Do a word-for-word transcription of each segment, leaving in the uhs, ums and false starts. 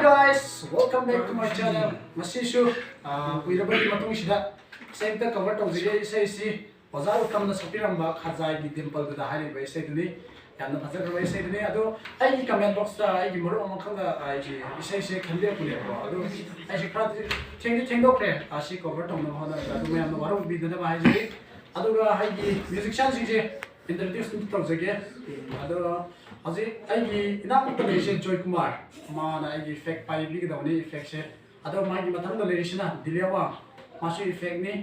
Guys, welcome back to my channel. ꯉꯁꯤꯁꯨ ꯑꯥ, ꯀꯨꯏꯔꯕꯒꯤ ꯃꯇꯨꯡꯁꯤꯗ ꯏꯁꯩ ꯑꯝꯇ cover ꯇꯧꯖꯒꯦ꯫ ꯏꯁꯩꯁꯤ ꯑꯣꯖꯥ ꯎꯇꯝꯅ ꯁꯛꯄꯤꯔꯝꯕ ꯈꯖꯥꯏꯒꯤ ꯗꯤꯝꯄꯜꯗꯨꯗ ꯍꯥꯏꯔꯤꯕ ꯏꯁꯩꯗꯨꯅꯤ꯫ ꯌꯥꯝꯅ ꯐꯖꯈ꯭ꯔꯕ ꯏꯁꯩꯗꯨꯅꯤ꯫ ꯑꯗꯣ ꯑꯩꯒꯤ comment boxꯇ ꯑꯩꯒꯤ ꯃꯔꯨꯞ ꯑꯃꯈꯛꯅ ꯑꯩꯒꯤ ꯏꯁꯩꯁꯦ ꯈꯟꯕꯤꯔꯛꯄꯅꯦꯕꯀꯣ꯫ ꯑꯗꯣ ꯑꯩꯁꯦ ꯈꯔꯗꯤ ꯊꯦꯡꯗꯤ ꯊꯦꯡꯗꯣꯛꯈ꯭ꯔꯦ, ꯑꯁꯤ cover ꯇꯧꯅꯕ ꯍꯣꯠꯅꯕꯗ꯫ ꯑꯗꯨ ꯃꯌꯥꯝꯅ ꯋꯥꯔꯧꯕꯤꯗꯅꯕ ꯍꯥꯏꯖꯔꯤ꯫ ꯑꯗꯨꯒ ꯑꯩꯒꯤ musicianꯁꯤꯡꯁꯦ introduce ꯑꯝꯇ ꯇꯧꯖꯒꯦ꯫ ꯑꯗꯣ ꯍꯧꯖꯤꯛ ꯑꯩꯒꯤ ꯏꯅꯥꯛꯇ ꯂꯩꯔꯤꯁꯦ ꯖꯣꯏ ꯀꯨꯃꯥꯔ, ꯃꯥꯅ ꯑꯩꯒꯤ effect ꯄꯥꯏꯕꯤꯒꯗꯕꯅꯤ, effectꯁꯦ꯫ ꯑꯗꯣ ꯃꯥꯒꯤ ꯃꯊꯪꯗ ꯂꯩꯔꯤꯁꯤꯅ ꯗꯤꯂꯤꯌꯥꯋꯥꯡ, ꯃꯥꯁꯨ effectꯅꯤ꯫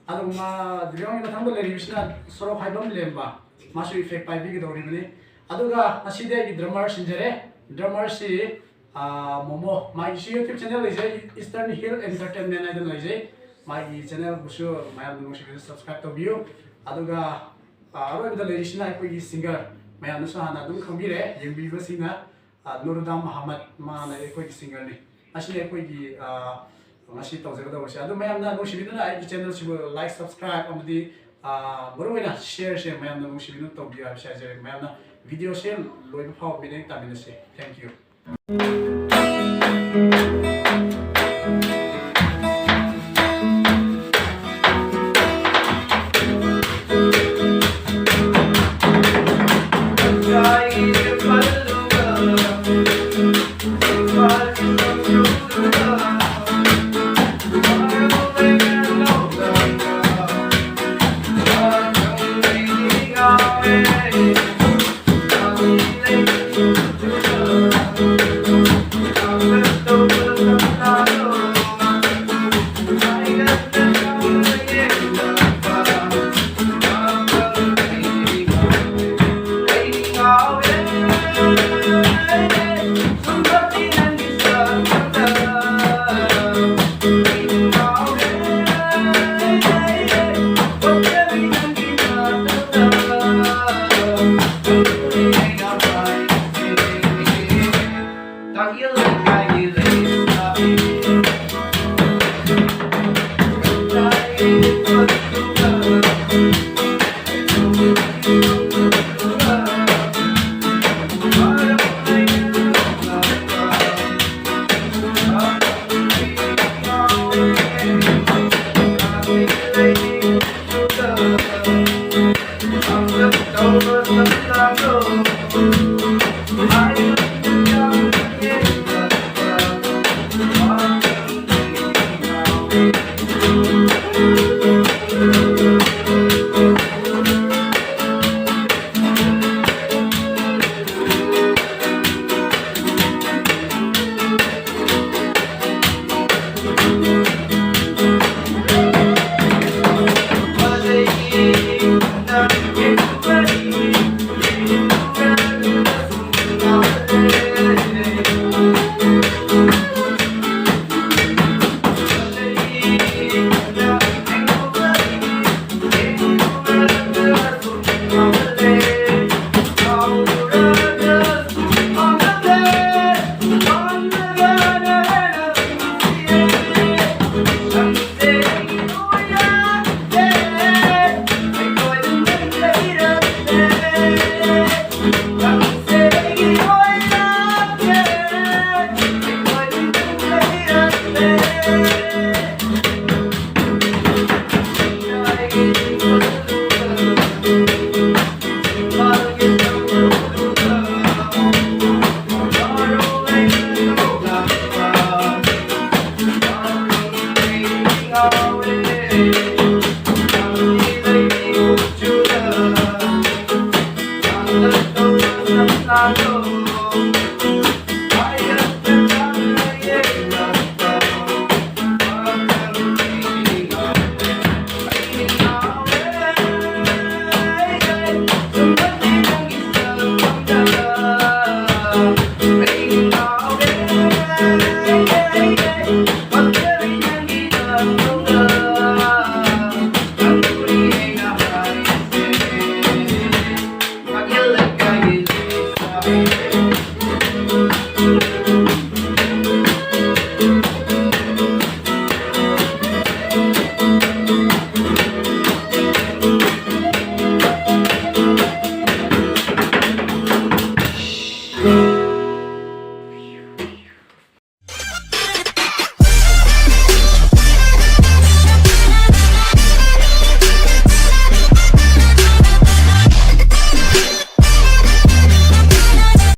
ꯑꯗꯨꯒ ꯃꯥ ꯗꯤꯂꯤꯌꯥꯋꯥꯡꯒꯤ ꯃꯊꯪꯗ ꯂꯩꯔꯤꯕꯁꯤꯅ ꯁꯣꯔꯣꯛ ꯍꯥꯏꯕꯝ ꯂꯦꯝꯕ, ꯃꯥꯁꯨ effect ꯄꯥꯏꯕꯤꯒꯗꯧꯔꯤꯕꯅꯤ꯫ ꯑꯗꯨꯒ ꯉꯁꯤꯗꯤ ꯑꯩꯒꯤ drummer ꯁꯤꯟꯖꯔꯦ꯫ Drummerꯁꯤ ꯑꯥ, ꯃꯣꯃꯣ, ꯃꯥꯒꯤꯁꯨ YouTube channel ꯂꯩꯖꯩ, Eastern Hill Entertainment ꯍꯥꯏꯗꯅ ꯂꯩꯖꯩ꯫ ꯃꯥꯒꯤ channelꯕꯨꯁꯨ ꯃꯌꯥꯝꯅ ꯅꯨꯡꯁꯤꯕꯤꯗꯨꯅ subscribe ꯇꯧꯕꯤꯌꯨ꯫ ꯑꯗꯨꯒ ꯑꯥ, ꯑꯔꯣꯏꯕꯗ ꯂꯩꯔꯤꯁꯤꯅ ꯑꯩꯈꯣꯏꯒꯤ singer, ꯃꯌꯥꯝꯅꯁꯨ ꯍꯥꯟꯅ ꯑꯗꯨꯝ ꯈꯪꯕꯤꯔꯦ, ꯌꯦꯡꯕꯤꯕꯁꯤꯡꯅ, ꯑꯥ, ꯅꯨꯔꯗꯥꯝ ꯃꯍꯃꯗ, ꯃꯥꯅ ꯑꯩꯈꯣꯏꯒꯤ singerꯅꯤ꯫ ꯑꯁꯤꯅꯤ ꯑꯩꯈꯣꯏꯒꯤ ꯑꯥ, ꯉꯁꯤ ꯇꯧꯖꯒꯗꯧꯕꯁꯦ꯫ ꯑꯗꯨ ꯃꯌꯥꯝꯅ ꯅꯨꯡꯁꯤꯕꯤꯗꯨꯅ ꯑꯩꯒꯤ channelꯁꯤꯕꯨ like, subscribe ꯑꯃꯗꯤ ꯑꯥ, ꯃꯔꯨꯑꯣꯏꯅ shareꯁꯦ ꯃꯌꯥꯝꯅ ꯅꯨꯡꯁꯤꯕꯤꯗꯨꯅ ꯇꯧꯕꯤꯌꯨ ꯍꯥꯏꯕꯁꯦ ꯍꯥꯏꯖꯔꯤ꯫ ꯃꯌꯥꯝꯅ videoꯁꯦ ꯂꯣꯏꯕ ꯐꯥꯎꯕ ꯃꯤꯠꯌꯦꯡ ꯇꯥꯃꯤꯟꯅꯁꯤ꯫ Thank you.